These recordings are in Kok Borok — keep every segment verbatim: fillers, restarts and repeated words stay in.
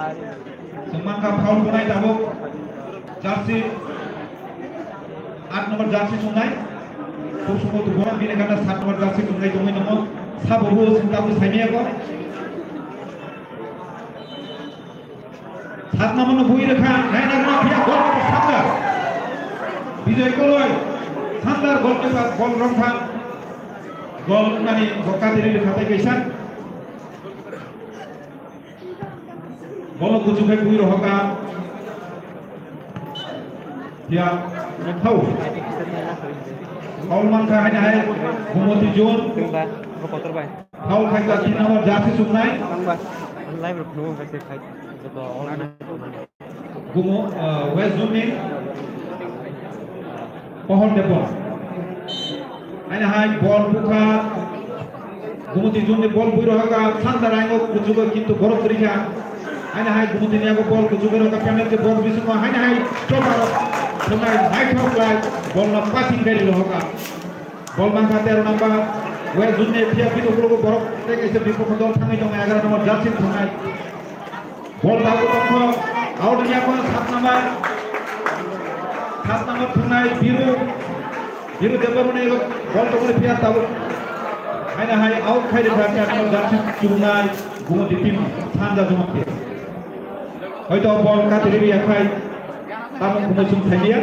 Chwng mankha foul khwnai tabuk jersey, aat number jersey chumnai. Khub sumuk tubura bini gana saat number jersey chumnai tongwi tongo. Sabo bo chwng tabuk saimaya kho. Saat number no bui rwkha, nai nai rwkha, phiya goal keeper sakha. Bijoy Koloi, Sandar goalkeeper, goal romkha. Goal nani bo katiri rwkha tei kaisa. Bono kuchuk hai bui rohorkha. Ya, thau. Foul mankha haino hai, Gumoti Jun. Foul khaikha tin number jersey chumnai. Gumo, uh, West Zone ni Pohor Debbarma. Haino hai ball bukha. Gumoti Jun ni ball bui rohorkha, Sandar aingo kuchugo kintu borok kwrwikha. Haino hai Gumoti ni yago ball kuchugo rohorkha, penalty box bisingo haino hai choparo thwngnai naithok khlai ball no passing khairi rohorkha. Ball mankha tero number, West Zone ni phiya bini ukologo borok tei kaisa bipokho dol thangwi tongo, egaroh number jersey thwngnai. Ball tabuk tongkho, out wngya kho, saat number, saat number thwngnai Biru, Biru Debbarma ni ball tongmani phiya tabuk. Haino hai out khai rwkha, saat number jersey chumnai, Gumoti team, Sanja Jumati. Hoito ball kati riya khai, tamo kumo sung thaiya.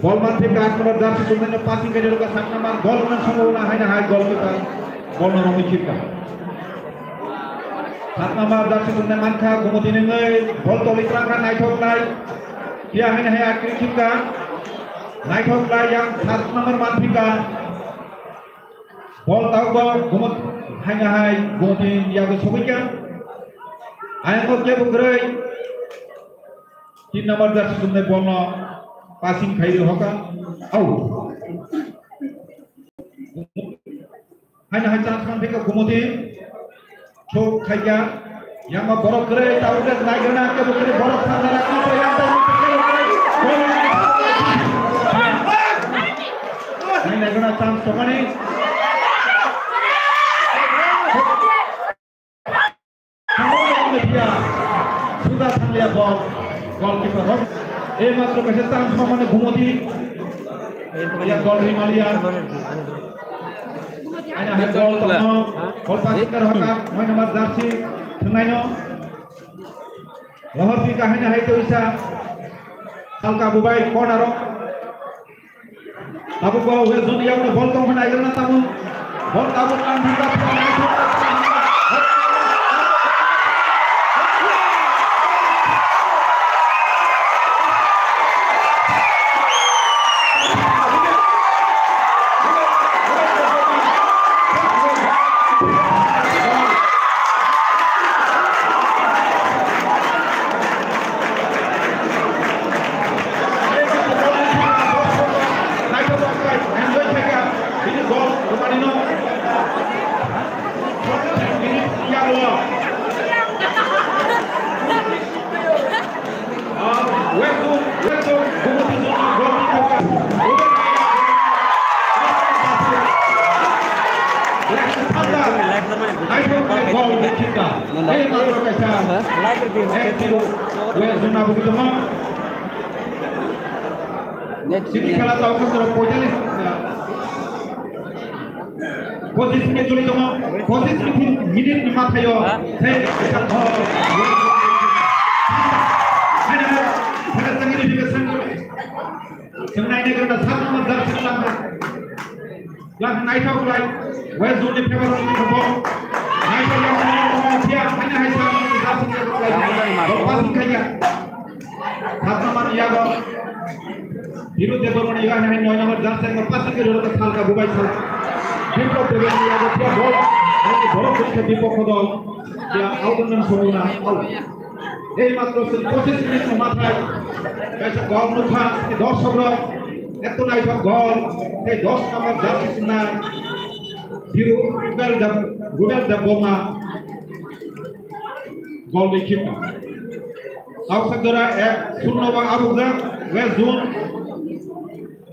Ball man thik rak number jersey chumnai no passing khai rwkha, saat number, goal man song na haino hai goal kita, ball no romwi khikha. Saat number jersey chumnai mankha, Gumoti nungwi ball toli twlangkha, naithok nai. Phiya haino hai akri khikha. Naithok nai yang saat number manphikha. Ball taubo Gumoti haino hai Gumoti yago sogwikha. Ayang kebo kwrwi. Tin number jersey chumnai ball no passing khai rwkha. Out. Haino hai chance man phikha Gumoti. Chok khaikha. Yangma borok kwrwi tabuk nai gana kebo kwrwi borok thangna rakha. Nai nai gana chance tongmani. Suda thanglia ball, goalkeeper rok. Ei matro kaisa chance mane Gumoti. Ya goal rimaliya. Haino hai goal tongno. Goal pass kar haka, moi number jersey thwngnaino. Rohor pika haino hai toisa. Salka bubai corner rok. Tabuk bo West Zone ni yakno ball tong hwnwi airokna tamo. Ball tabuk ang thangka. Chini khela tau khe soro poitallis, pochis minute choli tongo, pochis minute ni mathayo. Hey, chwng naina gana sat number jersey langkha. Lang naithok lai, West Zone ni favour ni khobor. Naithok yang naithok yang thia, haino hai sat number jersey langkha. Ball passing khaiya. Sat number ni yago. Biru Debbarma ni yago, hai noi number jersey langkha, passing khe rwkha Salka bubai sal. Biplop Debbarma ni yago, thia ball. Hai borok khe Bipokho dol. Thia out nang songna. Ei matro chwng pochis minute ni mathai kaisa goal nukha, dorsok rok eto naithok goal, tei dos number jersey chumnai Biru Rubel Deb-, Rubel Debbarma goal ni khipna. Tausak jora ek shunno ba abukjak West Zone.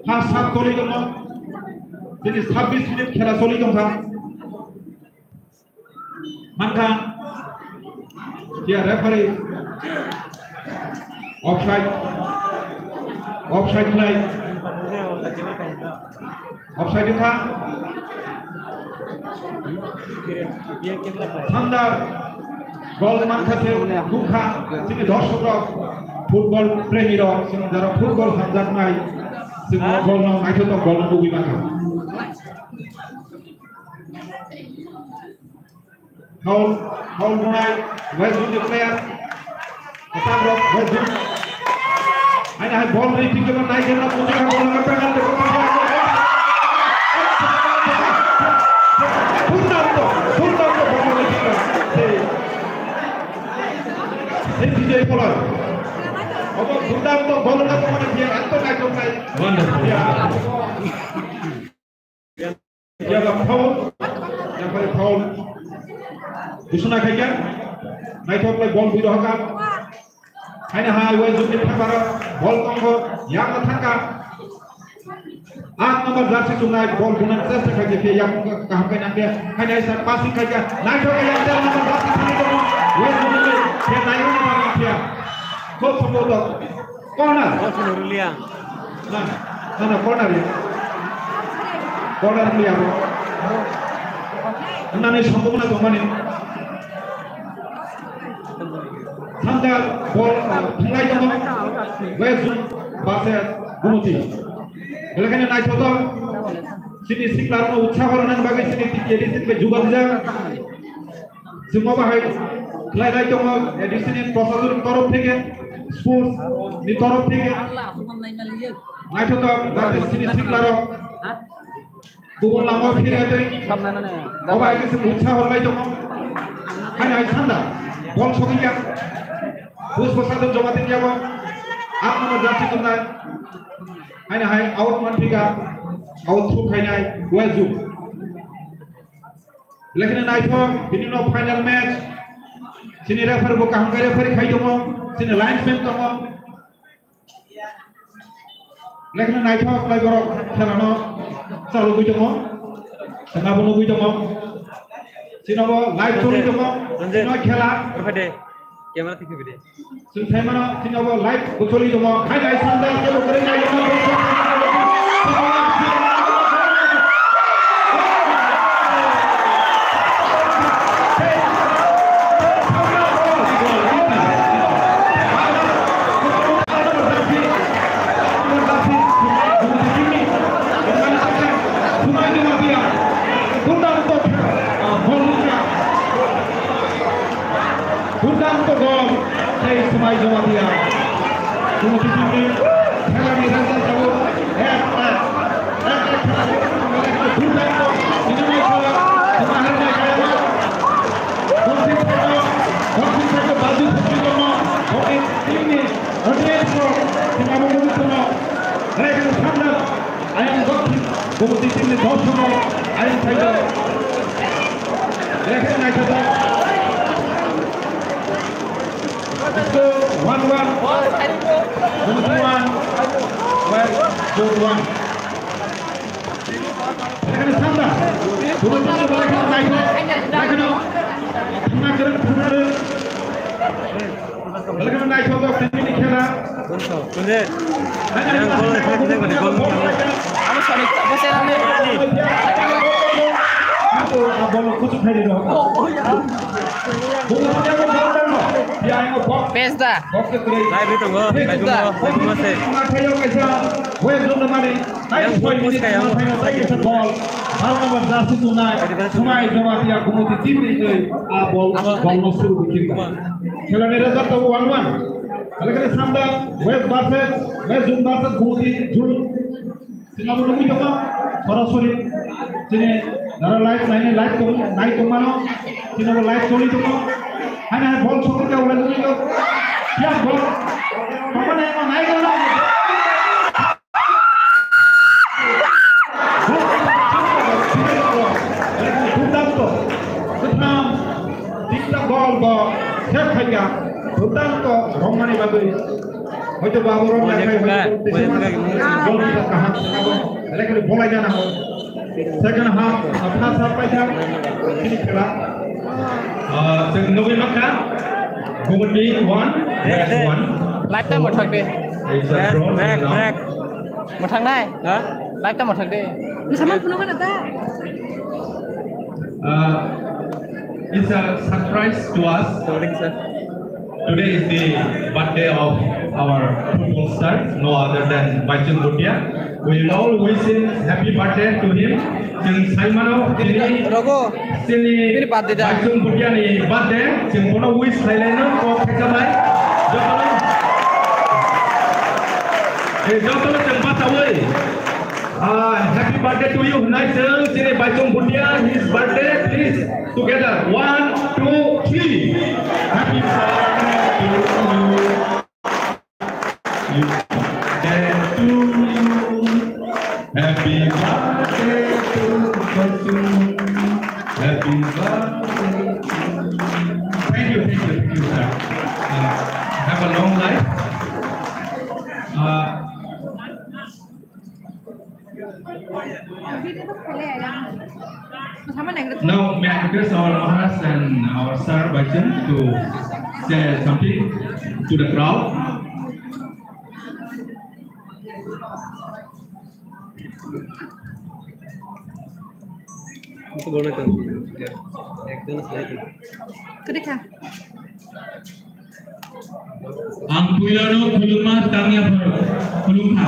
First half choli tongo, chini sabbish minute khela choli tongkha. Mankha, ya referee, Offside. Offside khlai. Offside wngkha. Thunder. Gol mankha se nukha. Chini dorshok rok, football premi rok, chini jara football hamjaknai, chini gol no naithotok gol no nugwi mankha. Foul, foul rwnai, West Zone ni player. Attack rok, West Zone. Haino hai ball ri thik khe nai khe na puja ball na penalty ko puja. Phundam to, phundam to ball ri thik khe. Sei, sei Vijay Polar. Obo phundam to ball na ko na dia anto nai to nai. Wonderful. Ya. Yaga foul, yaga foul. Busuna khaikha, naithok lai ball bui rohakha. Haino hai West Zone ni phaparo ball tongo, yago thangkha. Aat number jersey chumnai ball bunan chesta khaikha, khe yago kaham khe nangkhe. Haino hai side passing khaikha, naithok yang ter number jersey thangwi tongo. West Zone ni khe nairok ni thangkha. Khub somboto. Corner. Ball phano rwliya. Na, na, na, corner ya. Corner rwliya bo. Nani songkupna tongmani. Thunder ball, uh, thunglai tongo. West Zone versus Gumoti. Belakani naithotok. Chini siklarokno utsaho rwnani bagwi chini T T A D C bai jugal rijak. Chwngno bahai khlai lai tongo, A D C ni prosason ni torof theke, sports ni torof theke. Naithotok, jate chini siklarok kubun lama phirya tei obo hai khe chwng utsaho rwlai tongo. Haino hai sanda, ball sokya. Bus bwsajwk joma tei yabo. Ang no jersey chumnai. Haino hai out man phika, out through khainai, West Zone. Lekhne naithok, bini ulo final match. Chini referee bo kaham khe referee khai tongo, chini linesman tongo. Lekhne naithok, khlai borok khelano chalogwi tongo. Chwngno bo nugwi tongo. Chini bo live choli tongo. Chini khela. Camera thik khe bidi. Chwng saimano, chini bo live bo choli tongo. Hai, hai, sanda, kebo kwrwi nai tongo. Gundam to gol, tei swmai Jamatia. Gumoti team ni khelani rangchak tabuk. Ek, ek, ek, ek khela. Gundam to, ini mai khala. Jamatia hai mai khala. Gumoti thangno, Gumoti thangno badu thangwi tongo. Gumoti team ni audience rok, singamo nugwi tongo. Hai khe thangna. Ayang Dokhin, Gumoti team ni dorshok rok, ayang side o. Referee naithotok. Score one one. Gumoti one, West Zone one. Referee sanda. Gumoti team ni referee naithotok. Naithotok. Thangna kwrwng, thangna kwrwng. Belakano naithotok tini khela. Kunso, kunje. Yang gol, gol, gol, gol, gol. Amo sorry, amo serang ni. Bol kuchuk khai dilo. Pes da. Live ri tongo, live tongo, live tongo se. Yang gol push kaya. Bol. Baro number jersey tunai. Swmai Jamatia Gumoti team ni twi. A bol, bol no suru bikin. Khela ni result tabuk one one. Belakani sanda West versus West Zone versus Gumoti Zone. Chini abo nugwi tongo, sorasori. Chini jara live naini live tong, nai tongmano. Chini abo live choli tongo. Haino hai bol sokor khe ulai nugwi tongo. Siya bol. Tongmani emo nai gana. Dudanto, kwtham, tinta gol bo save khaikha. Dudanto romani bagwi. Hoito bo abo romani bagwi, hoito bo tei se mano. Gol kita kaham. Lekha bolai jana ho. Second half, first half paikha. Chini khela. Ah, chwng nugwi mankha. Committee one, batch one. Lifetime mo thak de. It's a bronze medal. Mo thak nai? Ha? Lifetime mo thak de. Sama puno mana ta? Uh, it's a surprise to us. Sorry, sir. Today is the birthday of our football star, no other than Baichung Bhutia. We all wish him happy birthday to him. Chwng saimano tini Rogo. Chini Bini birthday da. Baichung Bhutia ni birthday, chwng bono wish khlailaino kok khajabai. Jotono, eh, jotono chwng bachawi. Ah, happy birthday to you, hwnai chwng chini Baichung Bhutia, his birthday, please, together, one, two, three. Happy birthday to you. Happy birthday to you. Happy birthday to Baichung. Happy birthday to you. Thank you, thank you, thank you, sir. Uh, have a long life. Uh, Now, may I request our Maharaj and our Sir Baichung to say something to the crowd? Kwrwi kha. Ang puilano khulumma tangya phano khulumkha.